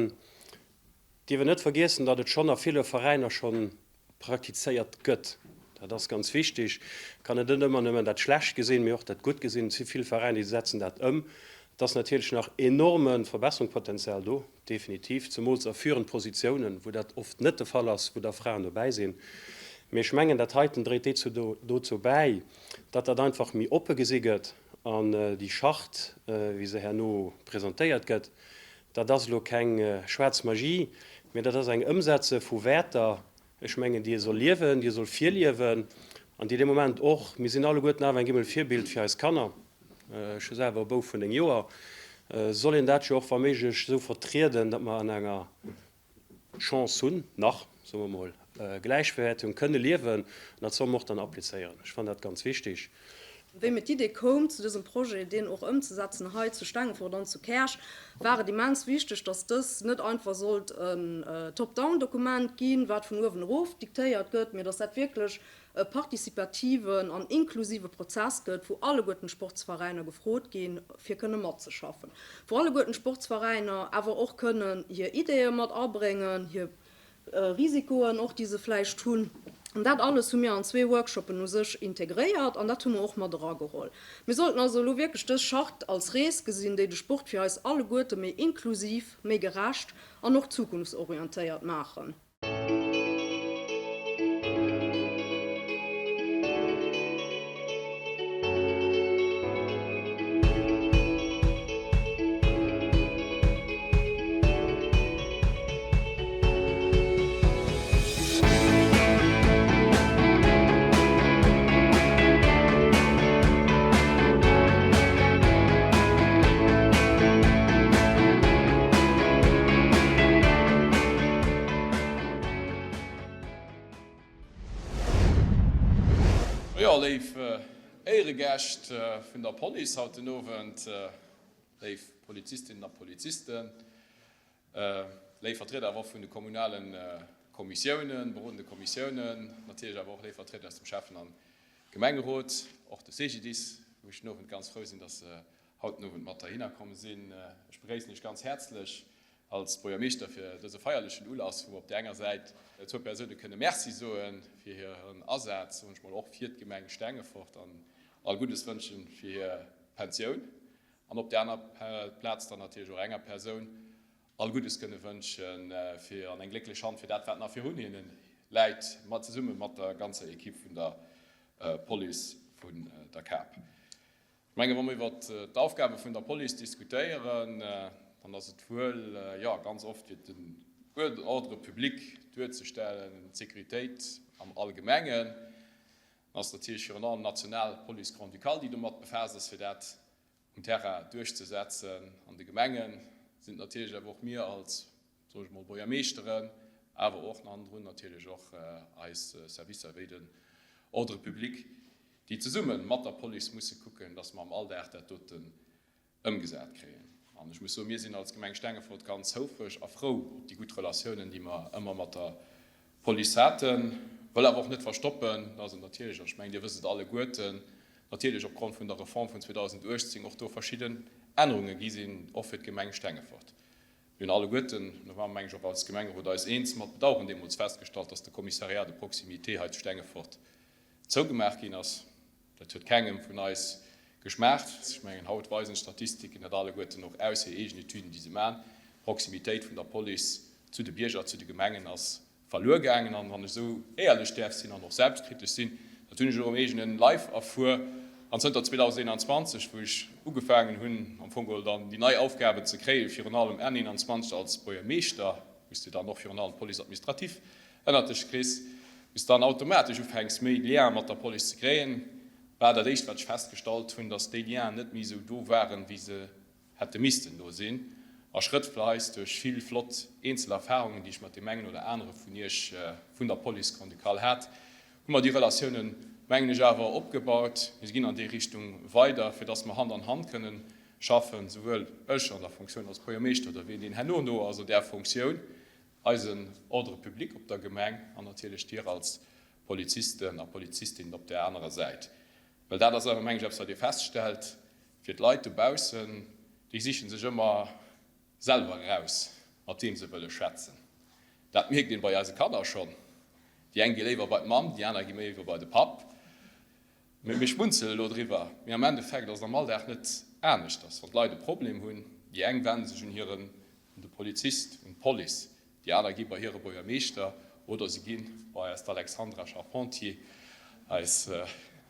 E: dierf een net vergiessen, datt et schonn a ville Veräiner schonn praktizéiert gëtt. Dat ass ganz wichtig. Et kann een net ëmmer nëmmen dat Schlecht gesinn, mee och dat Gutt gesinn. Et si vill Veräiner, déi setzen dat ëm. Et ass natierlech nach enorme Verbesserungspotenzial do. Definitiv, zemools a führend Positiounen, wou dat oft net de Fall ass, wou da Fraen dobäi sinn. Mee ech mengen, dat heiten dréit dezou dozou bäi, datt dat einfach méi oppe gesi gëtt. An déi Charte, wéi se herno presentéiert gëtt, dat ass elo keng schwaarz Magie, mee dat ass eng Ëmsetze vu Wäerter, ech mengen, déi ee soll liewen, déi ee soll virliewen an déi dee Moment och, mir sinn alleguerten awer eng Gimmel Virbild fir eis Kanner, ech hu selwer e Bouf vun 9 Joer, soll een dat jo och wa méiglech esou vertrieden, datt mer an enger Chance hunn, nach, soe mer emol, Gläichwäertung kënne liewen an dat solle mer och dann applizéieren. Ech fannen dat ganz wichtig.
F: Wéi mir d'Idee koum zu dësem Projet, deen och ëmzesetzen hei zu Stengefort an zu Käerch, war et immens wichteg, dass dës net einfach sollt en Top-down-Dokument ginn, wat vun uewen erof diktéiert gëtt, mee dass dat wierklech e participativen an inklusive Prozess gëtt, wou alleguerten d'Sportsveräiner gefrot ginn, fir kënne matzeschaffen, wou alleguerten d'Sportsveräiner awer och kënnen hir Ideeë mat abréngen, hir Risikoen och, déi se vläicht hunn. An dat alles hu mir an zwee Workshoppen u sech integréiert an dat hu mer och mat erageholl. Mir sollten also elo wierklech dës Charte als Rees gesinn, déi de Sport fir eis alleguerte méi inklusiv, méi gerecht an och zukunftsorientéiert maachen.
A: Jo, léif Éieregäscht vun der Police haut den Owend, léif Polizistinnen a Polizisten, Léif Vertrieder awer och vun de kommunale Kommissiounen, berodende Kommissiounen, natierlech awer och léif Vertrieder aus dem Schäffen a Gemengerot, och de CGDIS, wou ech den Owend ganz frou sinn, dass se haut den Owend mat heihinner komm sinn. Ech begréissen Iech ganz häerzlech als Buergermeeschter fir dëse feierlechen Ulass, wou mer op där enger Säit zwou Persoune kënne Merci soe fir hiren Asaz, soen ech mol, och fir d'Gemeng Stengefort an all Guddes wënschen fir hir Pensioun. An op där aner Plaz dann natierlech och enger Persoun all Guddes kënne wënschen, fir an eng glécklech Hand fir dat, wat nach virun hinne läit. Läit, mat zesumme mat der ganzer Ekipp vun der Police vun der Kap. Ech menge wa mer iwwert d'Aufgabe vun der Police diskutéieren, dann ass et wuel, jo, ganz oft fir den Ordre public duerzestellen, d'Sécuritéit am Allgemengen. Dann ass natierlech virun allem d'national Police grand-ducale, déi domat befaasst ass, fir dat um Terrain duerchzesetzen. An de Gemenge sinn et natierlech awer och mir als, soen ech mol, Buergermeeschteren, awer och hannendrun natierlech och eis Servicer wéi den Ordre public, déi zesumme mat der Police musse kucken, dass mer am Alldag dat doten ëmgesat kréien. An ech muss soen, mir sinn als Gemeng Stengefort ganz houfreg a frou op déi gutt Relatiounen, déi mer ëmmer mat der Police haten. Wëll awer och net verstoppen, dass et natierlech, an ech mengen, Dir wësst et alleguerten, natierlech opgrond vun der Reform vun 2018 och do verschidden Ännerunge gi sinn, och fir d'Gemeng Stengefort. Mir hunn alleguerten, do ware mer meng ech och als Gemengerot eis eens, mat Bedauern deemools festgestallt, dass de Commissariat de proximité hei zu Stengefort zougemaach ginn ass. Dat huet kengem vun eis geschmaacht. Ech mengen, haut weisen d'Statistiken dat alleguerten och aus, hir eegen Etüden, déi se maachen. D'Proximitéit vun der Police zu de Bierger, zu de Gemengen ass verluer gaangen. An wann ech esou éierlech däerf sinn an och selbstkritesch sinn, dat hunn ech och um eegene Leif erfuer, an zënter 2021, wou ech ugefaangen hunn, am Fong geholl dann déi nei Aufgaben ze kréien, virun allem Enn 21 als Buergermeeschter, wou s de dann och virun allem d'Police administrative ënnert dech kriss, wou s de dann automatesch ufänks, méi Lien mat der Police ze kréien, war dat Éischt, wat ech festgestallt hunn, dass déi Lienen net méi esou do waren, wéi se hätte missten do sinn, a schrëttweis duerch vill flott eenzel Erfahrungen, déi ech mat deem engen oder anere vun Iech vun der Police grand-ducale hat, hu mer déi Relatiounen, mengen ech, awer opgebaut. Mir ginn an déi Richtung weider, fir dass mer Hand an Hand kënnen schaffen, souwuel ech an der Fonctioun als Buergermeeschter oder wien deen herno no ass an där Fonctioun, eisen Ordre public op der Gemeng an natierlech Dir als Polizisten a Polizistinnen op där anerer Säit. Well dat ass awer, mengen ech, eppes, wat Dir feststellt, Fir d'Leit dobaussen, déi siche sech ëmmer selwer eraus, mat weem se wëlle schwätzen. Dat mierkt een bei eise Kanner schonn. Déi eng gi léiwer bei d'Mamm, déi aner gi méi léiwer bei de Papp. Mir schmunzelen elo driwwer, mee am Endeffekt ass et am Alldag net aneschters. Wann d'Leit e Problem hunn, déi eng wende sech un hiren, un de Polizist, un d'Police, Déi aner gi bei hire Buergermeeschter oder se gi bei eist Alexandra Charpentier, eis,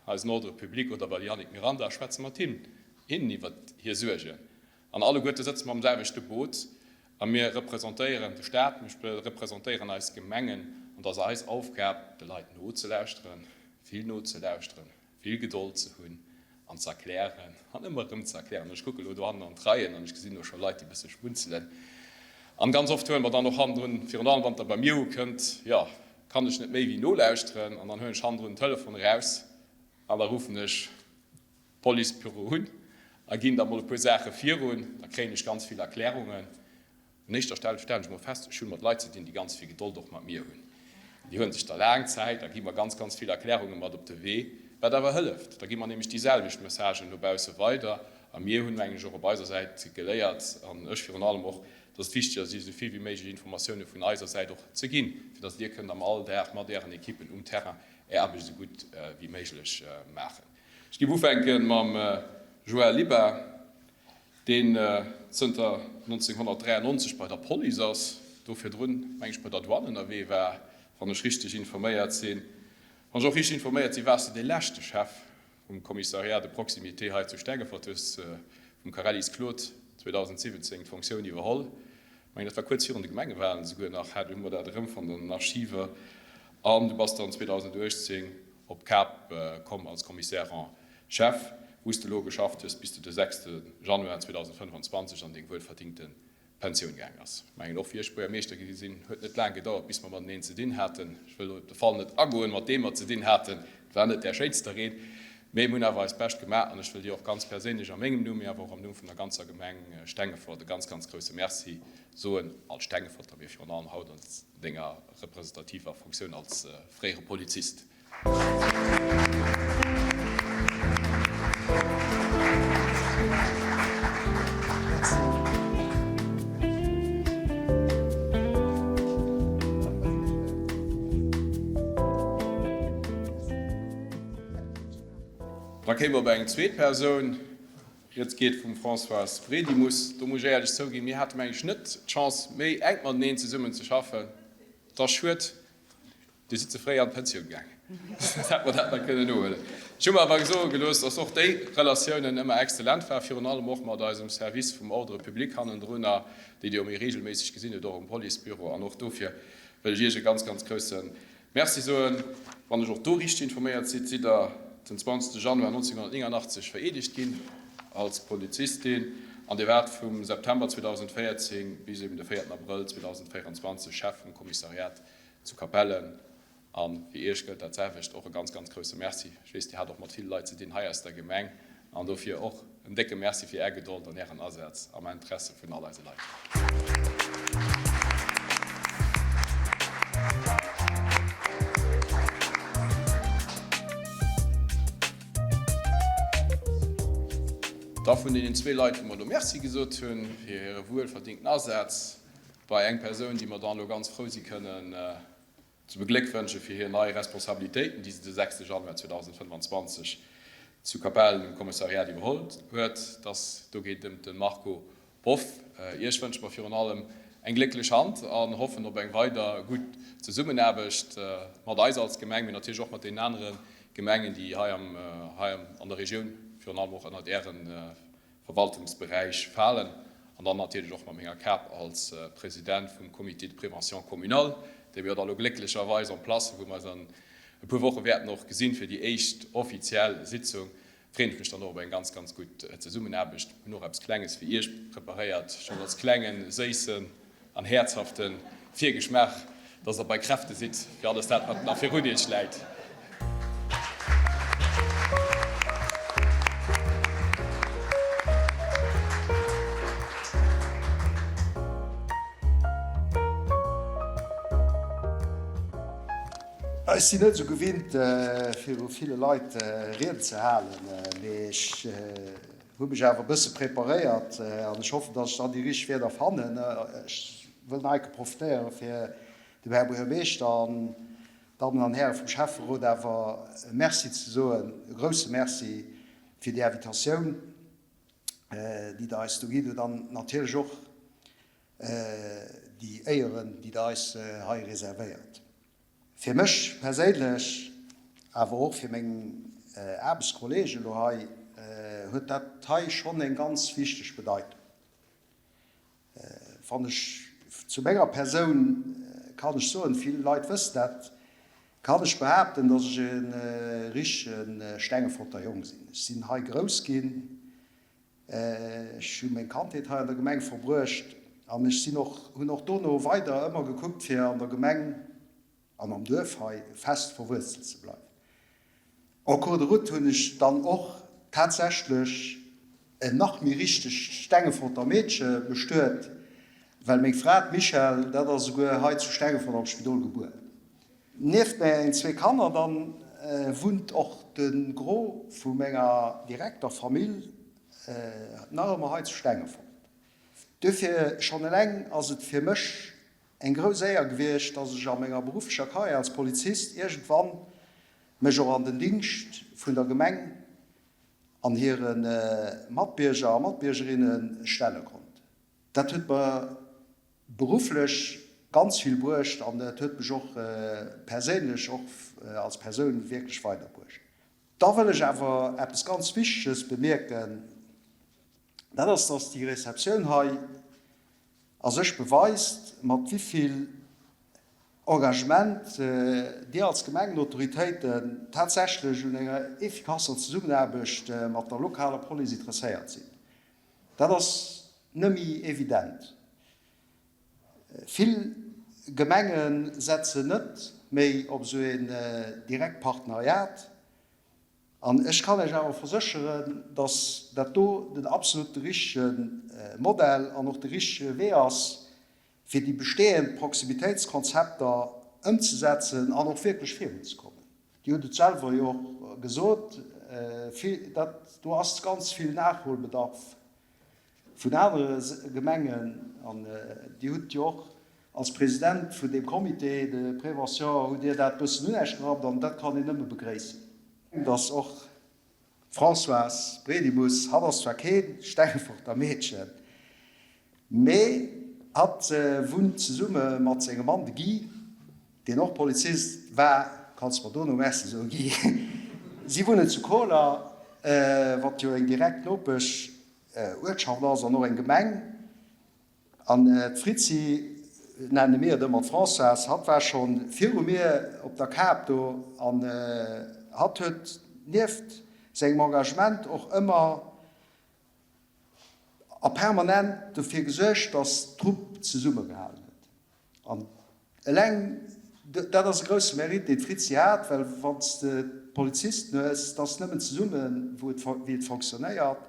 A: eisen Ordre public oder bei de Yannick Miranda a schwätze mat him, hinnen iwwer hir Suergen. An alleguerte sëtze mer am selwechte Boot a mir representéieren de Staat, mir representéieren eis Gemengen an et ass eis Aufgab, de Leit nozelauschteren, vill nozelauschteren, vill Gedold ze hunn an ze erklären an ëmmer erëm ze erklären. Ech kucke lo dohannen an d'Reien an ech gesinn do scho Leit, déi e bësse schmunzelen. An ganz oft huele mer dann och hannendrun, virun allem wann et da bei mir ukënnt, jo, kann ech net méi wéi nolauschteren an dann huelen ech hannendrun den Telefon eraus an da ruffen ech d'Policebüro un a ginn da mol e puer Saache virun. Da kréien ech ganz vill Erklärungen. Un éischter Stell stellen ech emol fest, ech hu mat Leit ze dinn, déi ganz vill Gedold och mat mir hunn. Déi huele sech da laang Zäit a gi mer ganz, ganz vill Erklärunge mat op de Wee, wat awer hëlleft. Da gi mer nämlech déi selwecht Messagen dobausse weider. A mir hunn, mengen ech, och op eiser Säit geléiert, an ech virun allem och, dass et wichteg ass, Iech esou vill wéi méiglech Informatioune vun eiser Säit och ze ginn, fir dass Dir kënnt am Alldag mat Ären Ekippen um Terrain Är Aarbecht esou gutt wéi méiglech maachen. Ech géif ufänke mam Joël Liba. deen zënter 1993 bei der Police ass, do virdrun, meng ech, bei der Douane ënnerwee war, wann ech richteg informéiert sinn. Wann ech och richteg informéiert sinn, waars de dee leschte Chef vum Commissariat de proximité hei zu Stengefort, hues vum Karellis Claude 2017 d'Fonctioun iwwerholl. Ech mengen, dat war kuerz virun de Gemengewahlen esouguer nach, hat, hu mer dat erëmfonnt an den Archiver. An du bass dann 2018 op Kap komm als Commissaire en Chef, wou s de elo geschafft hues, bis de de 6 Januar 2025 an deng wuelverdingte Pensioun gaang ass. Ech mengen, och wéi ech Buergermeeschter gi sinn, huet net laang gedauert, bis mer mateneen ze dinn haten. Ech wëll elo op de Fall net agoen, mat deem mer ze dinn haten. Et war net där schéinste Reed, mee mir hunn awer eist Bescht gemaach. An ech wëll dir och ganz perséinlech a mengem Numm, mee awer och am Numm vun der ganzer Gemeng Stengefort e ganz, ganz grouse Merci soen, als Stengeforter, mee virun allem haut an denger representativer Fonctioun als fréiere Polizist. Da kéime mer op eng zweet Persoun. Rieds geet vum Françoise Bredimus. Do muss ech éierlech zouginn, mir hate mengen ech net d'Chance, méi enk mateneen zesummen ze schaffen. Et ass schued. Dir sidd ze fréi an d'Pensioun gaangen. Dat hätt mer dat nach kënnen nohuelen. Ech hu mer awer soe gelooss, dass och déi Relatiounen ëmmer exzellent waren, virun allem och mat eisem Service vum Ordre public hannendrunner, déi Dir jo méi regelméisseg gesinn hutt, och um Policebüro. An och dofir wëll ech Iech e ganz, ganz grousse Merci soen. Wann ech och do richteg informéiert sidd, sidd Der den 20 Januar 1989 vereedegt ginn als Polizistin an Dir waart vum September 2014 bis eben de 4 Abrëll 2024 Chef vum Kommissariat zu Capellen. A fir Iech gëllt dat selwecht, och e ganz, ganz grousse Merci. Ech weess, Dir hat och mat ville Leit ze dinn hei aus der Gemeng an dofir och en décke Merci fir Är Gedold an Ären Asaz am Interesse vun all eise Leit. Da vun deenen zwee Leit, wou mer elo Merci gesot hunn fir hire wuelverdingten Asaz, bei eng Persoun, déi mer dann elo ganz frou si kënnen ze begléckwënsche fir hir nei Responsabilitéiten, déi se de 6 Januar 2025 zu Capellen um Kommissariat iwwerholl huet. Dass do geet ëm de Marco Boff. Iech wënsche mer virun allem eng glécklech Hand an hoffen op eng weider gutt Zesummenaarbecht mat eis als Gemeng, mee natierlech och mat deenen anere Gemengen, déi hei an der Regioun, virun allem och ënnert Ären Verwaltungsberäich falen an dann natierlech och mat menger Kap als President vum Comité de prévention communal, dee mir jo da lo glécklecherweis en place hu, wou mer eis an e puer Woche wäerten och gesinn fir déi éischt offiziell Sitzung, freen ech mech dann och op eng ganz, ganz gutt Zesummenaarbecht. Hunn och eppes Klenges fir Iech preparéiert, schonn als klengen, séissen an häerzhafte Virgeschmaach, dass Der bei Kräfte sidd fir alles dat, wat nach virun Iech läit.
G: Ech sinn net esou gewinnt, viru ville Leit Rieden ze halen, mee ech hu mech awer e bësse preparéiert an ech hoffen, dass ech dann déi richteg Wierder fannen. Ech wëll nach eng Kéier profitéieren, fir dem Här Buergermeeschter an Dammen an Häre vum Schäfferot awer e Merci ze soen, e grouse Merci fir déi Invitatioun, déi Der eis do ginn hutt an natierlech och déi Éieren, déi Der eis hei reservéiert. Fir mech perséinlech, awer och fir meng Aarbechtskolleegen elo hei, huet dat hei schonn eng ganz wichteg Bedeitung. Wann ech zu menger Persoun, kann ech soen, vill Leit wëssen dat, kann ech behaapten, datt ech e richtege Stengeforter Jong sinn. Ech sinn hei grouss ginn, ech hu meng Kandheet hei an der Gemeng verbruecht an ech sinn och, hunn och dono weider ëmmer gekuckt, fir an der Gemeng an am Duerf hei fest verwuerzelt ze bleiwen. En cours de route hunn ech dann och tatsächlech en nach méi richtegt Stengeforter Meedche bestuet, well meng Fra, d'Michèle, dat ass esouguer hei zu Stengefort am Spidol gebuer. Nieft mengen zwee Kanner dann wunnt och de Gros vu menger direkter Famill nach ëmmer hei zu Stengefort. Duerfir schonn eleng ass et fir mech Eng grouss Éier gewiescht, dass ech a menger berufflecher Karriär als Polizist iergendwann mech och an den Dingscht vun der Gemeng an hire Matbierger a Matbiergerinne stelle konnt. Dat huet mer berufflech ganz vill bruecht an et huet mech och perséinlech, och als Persoun wierklech weiderbruecht. Da wëll ech awer eppes ganz Wichteges bemierken, dat ass, dass déi Receptioun hei a sech beweist, mat wivill Engagement Dir als Gemengenautoritéiten tatsächlech un enger effikasser Zesummenaarbecht mat der lokaler Police interesséiert sidd. Dat ass nëmme evident. Vill Gemenge setzen net méi op esou een direkt Partenariat. An ech kann Iech awer versécheren, dass dat do den absolut richtege Modell an och de richtege Wee ass, fir déi bestehend Proximitéitskonzepter ëmzesetzen an och wierklech virunzekommen. Dir hutt et selwer jo och gesot, dat do ass ganz vill Nachholbedarf vun anere Gemengen. An Dir hutt jo och als President vun deem Comité de prévention hutt Dir dat e bëssen un Iech gerappt an dat kann een nëmme begréissen. Dass och d'Françoise Bredimus, hatt ass zwar kee Stengeforter Meedchen, mee hatt wunnt zesumme mat sengem Mann, de Guy. Deen och Polizist war, kanns mer dono Merci soen, Guy. Si wunnen zu Koler, wat jo eng direkt Nopesch Uertschaft ass an och eng Gemeng. An d'Fritzi, nenne mir et ëmmer, d'Françoise, hatt war scho viru mir op der Kap do an hatt huet nieft sengem Engagement och ëmmer a permanent dofir gesuergt, datt d'Trupp zesummegehalen huet. An eleng dat ass e grousse Mérite, deen d'Fritzi hat, well wann s de d'Polizisten hues, et ass nëmmen zesummen, wou et, wéi et fonctionnéiert.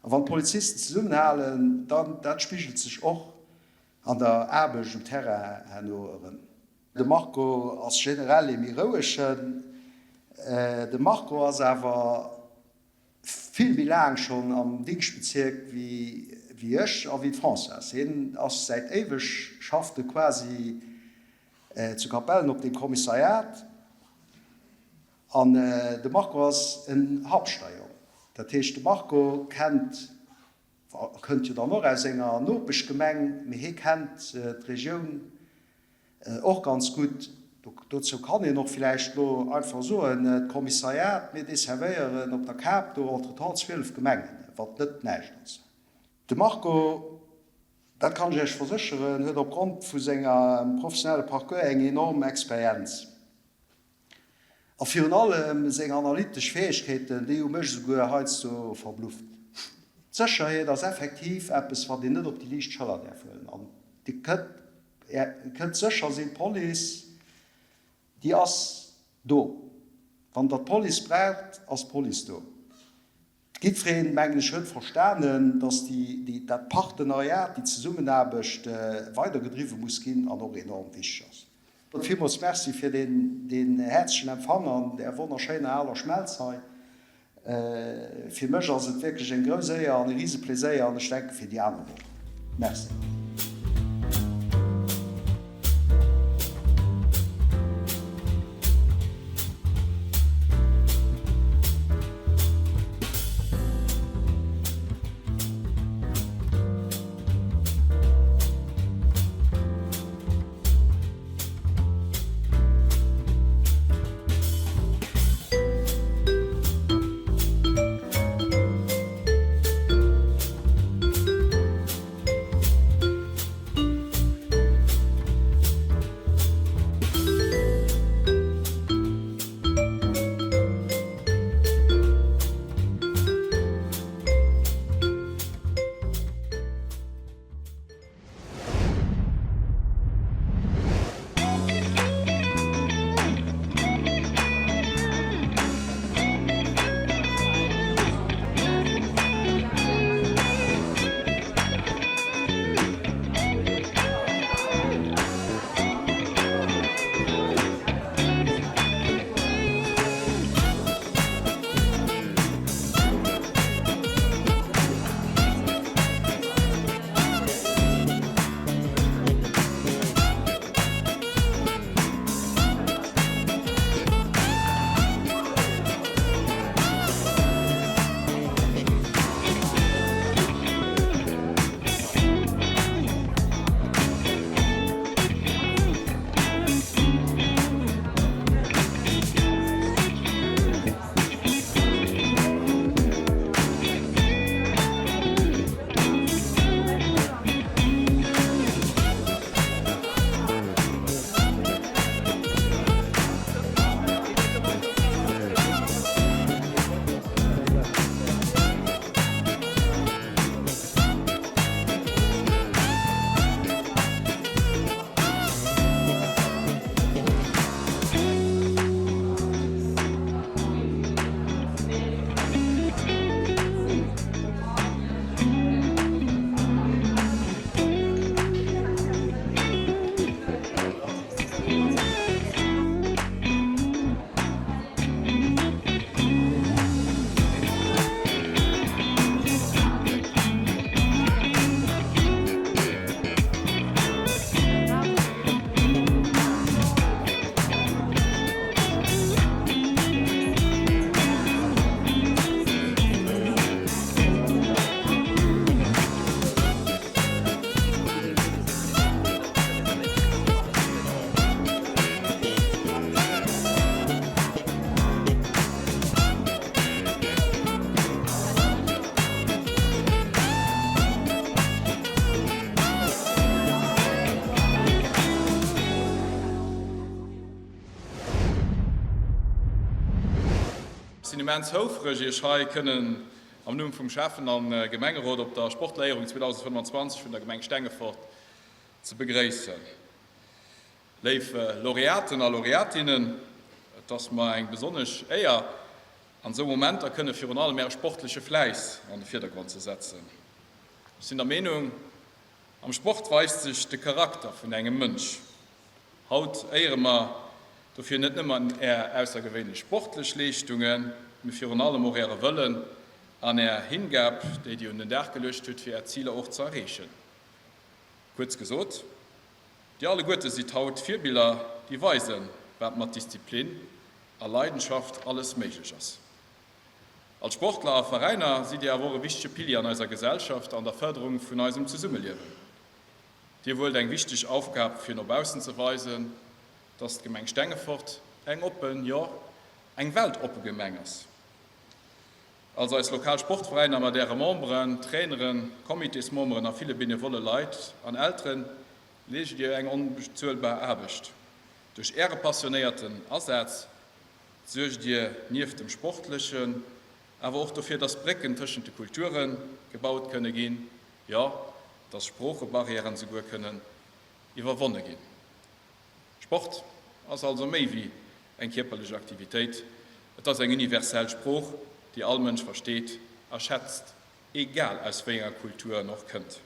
G: A wann d'Polizisten zesummenhalen, dann, dat spigelt sech och an der Aarbecht um Terrain herno erëm. De Marco ass generell ee méi rouegen. De Marco ass awer vill méi laang schonn am Dingschtbezierk wéi ech a wéi d'Françoise. Hien ass säit éiweg, schafft e quasi zu Capellen op deem Kommissariat. An de Marco ass en Habschter Jong. Dat heescht, de Marco kennt, kënnt jo dann och aus enger Nopeschgemeng, mee hie kennt d'Regioun Och ganz gutt. Dozou kann een och villäicht elo einfach soen, d'Kommissariat, mir desservéieren op der Kap do entretemps 12 Gemengen, wat net näischt ass. De Marco, dat kann ech Iech versécheren, huet opgrond vu sengem professionelle Parcours eng enorm Experienz. A virun allem seng analytesch Fäegkeeten, déi hu mech esouguer heiansdo verblufft. D'Sécherheet ass effektiv eppes, wat een net op déi liicht Schëller däerf huelen. An Dir kënnt sécher sinn, d'Police, déi ass do. Wann Der d'Police braucht, ass d'Police do. Jiddwereen, mengen ech, huet verstanen, dass déi, dat Partenariat, déi Zesummenaarbecht weidergedriwwe muss ginn an och enorm wichteg ass. Villmools Merci fir deen häerzlechen Empfang an där wonnerschéiner aler Schmelz hei. Fir mech ass et wierklech eng grouss Éier an e Risepléséier an ech denke fir déi aner och. Merci.
A: immens houfreg, Iech hei kënnen am Numm vum Schäffen a Gemengerot op der Sportleréierung 2025 vun der Gemeng Stengefort ze begréissen. Léif Laureaten a Laureatinnen, et ass mer eng besonnesch Éier, an esou Momenter kënne virun allem Äre sportleche Fläiss an de Virdergrond ze setzen. Ech sinn der Meenung, am Sport weist sech de Charakter vun engem Mënsch. Haut éiere mer dofir net nëmmen Är aussergewéinlech sportlech Leeschtungen, mee virun allem och Äre Wëllen an Är Hingab, déi Dir un den Dag geluecht hutt, fir Är Ziler och ze erreechen. Kuerz gesot, Dir alleguerte sidd haut Virbiller, déi weisen, wat mat Disziplin a Leidenschaft alles méiglech ass. Als Sportler a Veräiner sidd Dir awer och e wichtege Pilier an eiser Gesellschaft an der Fërderung vun eisem Zesummeliewen. Dir huelt eng wichteg Aufgab fir no baussen ze weisen, dass d'Gemeng Stengefort eng oppen, jo eng weltoppe Gemeng ass. Als eis lokal Sportveräiner mat Äre Memberen, Traineren, Comitésmemberen a ville benevolle Leit an Elteren leescht Dir eng onbezuelbar Aarbecht. Duerch Äre passionéierten Asaz suergt Dir nieft dem Sportlechen awer och dofir, dass Brécken tëschent de Kulture gebaut kënne ginn, jo, dass Sproochebarrièren souguer kënnen iwwerwonne ginn. Sport ass also méi wéi eng kierperlech Aktivitéit, et ass eng universell Sprooch, déi all Mënsch versteet a schätzt, egal aus wéi enger Kultur en och kënnt.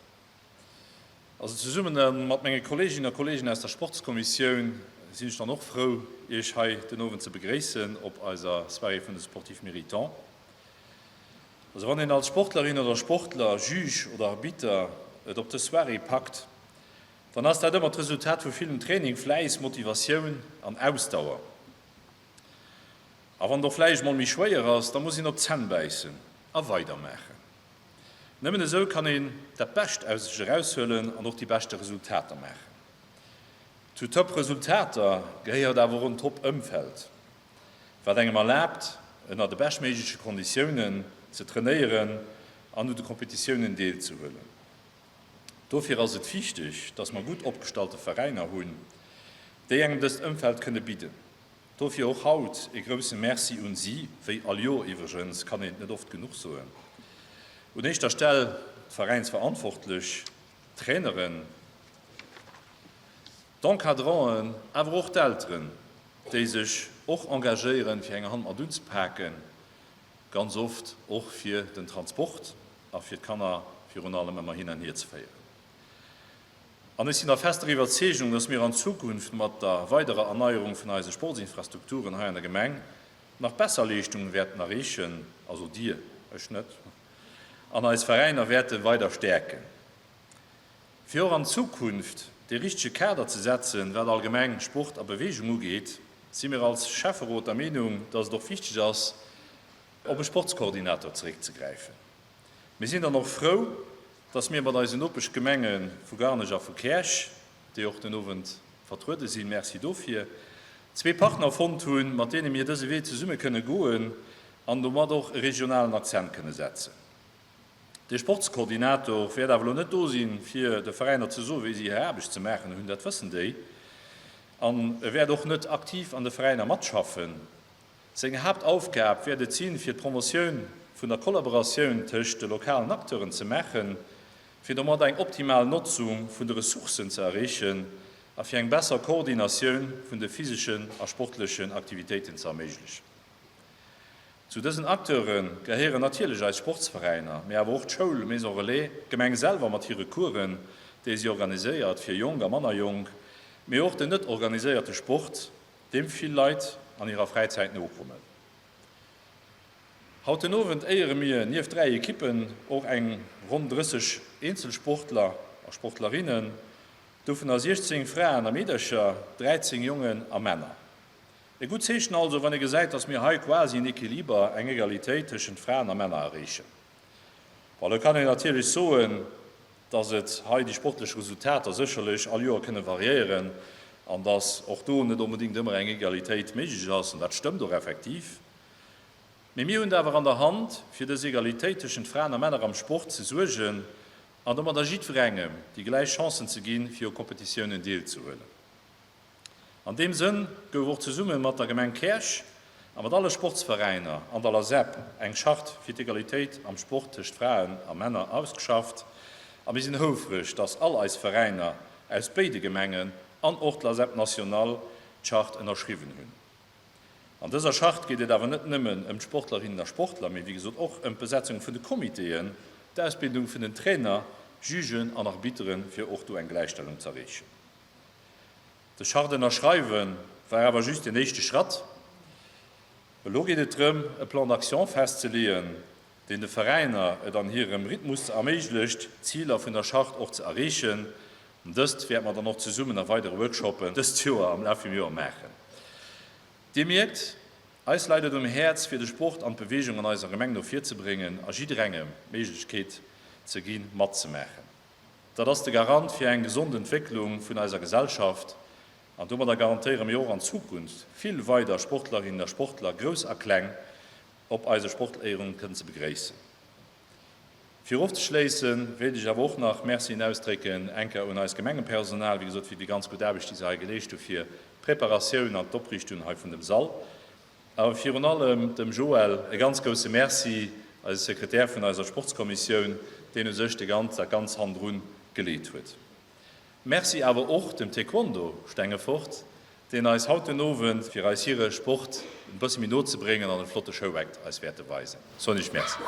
H: Also zesumme mat menge Kolleeginnen a Kolleegen aus der Sportskommissioun sinn ech dann och frou, Iech hei den Owend ze begréissen op eiser Soirée vun de Sportifs Méritants. Also wann een als Sportlerin oder Sportler, Juge oder Arbitter et op dës Soirée packt, dann ass dat ëmmer d'Resultat vu villem Training, Fläiss, Motivatioun an Ausdauer. A wann et och vläicht mol méi schwéier ass, da muss een op d'Zänn bäissen a weidermaachen. Nëmmen esou kann een dat Bescht aus sech eraushuelen an och déi beschte Resultater maachen. Zu Top Resultater gehéiert awer och en Top Ëmfeld, wat engem erlaabt ënner de beschtméigleche Konditiounen ze trainéieren an un de Kompetitiounen deelzehuelen. Dofir ass et wichteg, dass mer gutt opgestallte Veräiner hunn, déi engem dëst Ëmfeld kënne bidden. Dofir och haut ee grousse Merci un si, wéi all Joer iwwregens, kann een et net oft genuch soen. Un éischter Stell d'Veräinsverantwortlech, d'Traineren, d'Encadranten, awer och d'Elteren, déi sech och engagéieren, fir eng Hand mat unzepaken, ganz oft och fir den Transport a fir d'Kanner virun allem ëmmer hin an hier ze féieren. An ech sinn der fester Iwwerzeegung, dass mir an Zukunft mat der weiderer Erneierung vun eise Sportsinfrastrukturen hei an der Gemeng nach besser Leeschtungen wäerten erreechen, also Dir, ech net, an eis Veräiner wäerte weider stäerken, fir och an Zukunft dee richtege Kader ze setzen, wat allgemeng Sport a Beweegung ugeet, si mir als Schäfferot der Meenung, dass et och wichteg ass, op e Sportskoordinator zeréckzegräifen. Mir sinn dann och frou, dass mir mat eisen Nopeschgemenge vu Garnech a vu Käerch, déi och den Owend vertruede sinn, Merci dofir, zwee Partner fonnt hunn, mat deene mir dëse Wee zesumme kënne goen an domat och e regionalen Akzent kënne setzen. De Sportskoordinator wäert awer elo net do sinn, fir de Veräiner ze soen, wéi si hir Aarbecht ze maachen hunn, dat wëssen déi, an e wäert och net aktiv an de Veräiner matschaffen. Seng Haaptaufgab wäert et sinn, fir d'Promotioun vun der Kollaboratioun tëscht de lokalen Acteuren ze maachen, fir domat eng optimal Notzung vun de Ressourcen ze erreechen a fir eng besser Koordinatioun vun de physeschen a sportlechen Aktivitéiten ze erméiglechen. Zu dësen Acteure gehéieren natierlech eis Sportsveräiner, mee awer och d'Schoul, Maison Relais, d'Gemeng selwer mat hire Coursen, déi si organiséiert fir Jonk a manner Jonk, mee och den net organiséierte Sport, deem vill Leit an hirer Fräizäit nokommen. Haut den Owend éiere mir nieft 3 Ekippen och eng ronn 30 Eenzelsportler a Sportlerinnen, dovunner 16 Fraen a Meedercher, 13 Jongen a Männer. E gutt Zeechen also, wann ee gesäit, dass mir hei quasi en Equiliber, eng Egalitéit tëschent Fraen a Männer erreechen. Bon, elo kann een natierlech soen, dass et hei déi sportlech Resultater sécherlech all Joer kënne variéieren an dass och do net onbedéngt ëmmer eng Egalitéit méiglech ass, an dat stëmmt och effektiv. Mee mir hunn et awer an der Hand, fir dës Egalitéit tëschent Fraen a Männer am Sport ze suergen an domadder jiddwerengem déi gläich Chancen ze ginn, fir u Kompetitiounen deelzehuelen. An deem Sënn gouf och zesumme mat der Gemeng Käerch. a mat alle Sportsveräiner an der LASEP eng Charte fir d'Egalitéit am Sport tëscht Fraen a Männer ausgeschafft a mir sinn houfreg, dass all eis Veräiner aus béide Gemengen an och d'LASEP Nationale d'Charte ënnerschriwwen hunn. An dëser Charte geet et awer net nëmmen ëm d'Sportlerinnen a Sportler, mee wéi gesot och ëm d'Besetzung vun de Comitéen, d'Ausbildung vun den Trainer, Jugen an Arbitteren, fir och do eng Gläichstellung z'erreechen. Des Charte ënnerschreiwe war awer just den éischte Schratt. Elo geet et drëm, e Plan d'action festzeleeën, deen de Veräiner et an hirem Rhythmus erméiglecht, d'Ziler vun der Charte och ze erreechen. Dëst wäerte mer dann och zesummen a weidere Workshoppen dëst Joer am Laf vum Joer maachen. Dir mierkt, eis läit et um Häerz, fir de Sport an d'Beweegung an eiser Gemeng no vir ze bréngen a jidderengem d'Méiglechkeet ze ginn, matzemaachen. Dat ass de Garant fir eng gesond Entwécklung vun eiser Gesellschaft an domadder garantéiere mir och an Zukunft vill weider Sportlerinnen a Sportler, grouss a kleng, op eise Sportéierungen kënnen ze begréissen. Fir ofzeschléissen, wéilt ech awer och nach Mercien ausdrécken, enker un eist Gemengepersonal, wéi gesot, fir déi ganz gutt Aarbecht, déi se hei geleescht hu fir d'Preparatioun an d'Opriichtung hei vun dem Sall. Awer virun allem dem Joël e ganz grousse Merci, eise Sekretär vun eiser Sportskommissioun, deen u sech de ganz, dat ganz hannendrun geleet huet. Merci awer och dem Taekwondo Stengefort, deen eis haut den Owend fir eis hire Sport en bësse méi no ze bréngen an e flotte Showact eis wäerte weisen. Soen ech Merci.